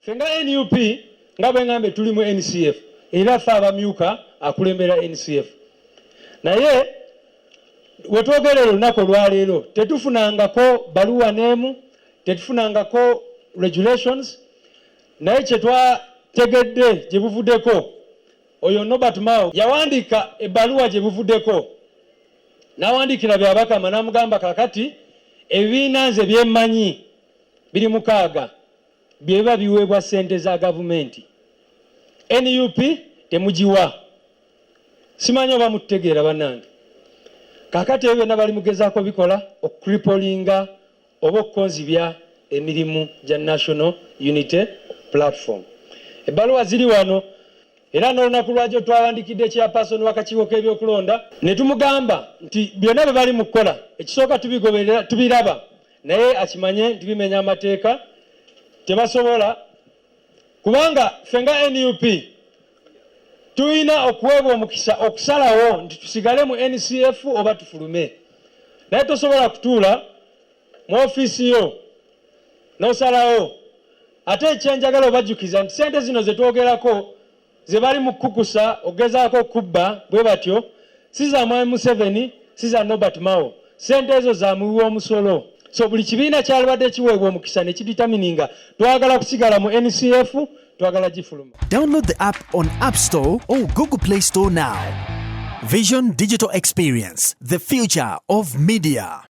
Ffe nga NUP, nga bwe ngambye, tuli mu NCF era ffe abamyuka akulembera NCF, naye wetwogerera olunaku olwaleero tetufunangako baluwa n'emu, tetufunangako regulations. Naye kyetwategedde gye buvuddeko, oyo Norbert Mao yawandiika ebbaluwa gye buvuddeko n'awandiikira Byabakama n'amugamba, "Kakati ebibiina nze byemmanyi biri 6 bye biba biweebwa ssente za gavumenti. NUP temugiwa." Simanyi oba mututegeera, bannange. Kakati ebyo byonna bali mugezaako bikola okucripplinga oba okukonzibya emirimu gya National Unity Platform. Ebbaluwa ziri wano, era n'olunaku lwajjo twawandikidde chairperson w'akakiiko k'ebyokulonda ne tumugamba nti byonna bye bali mu kukola, ekisooka tubigoberera, tubiraba, naye akimanye nti bimenya amateeka. Tebasobola, kubanga ffe nga NUP tulina okuweebwa omukisa okusalawo nti tusigale mu NCF oba tufulume. Naye tosobola kutuula mu ofiisi yo n'osalawo. Ate ekyenjagala obajjukiza nti sente zino zetwogerako ze bali mu kukusa okugezaako okubba bwe batyo, si za Mwami Museveni, si za Norbert Mao. Sente ezo za muwi w'omusolo. So buli kibiina kyalibadde kiweebwa omukisa ne kidetermininga twagala kusigala mu NCF, twagala gifuluma. Download the app on App Store or Google Play Store now. Vision Digital Experience, the future of media.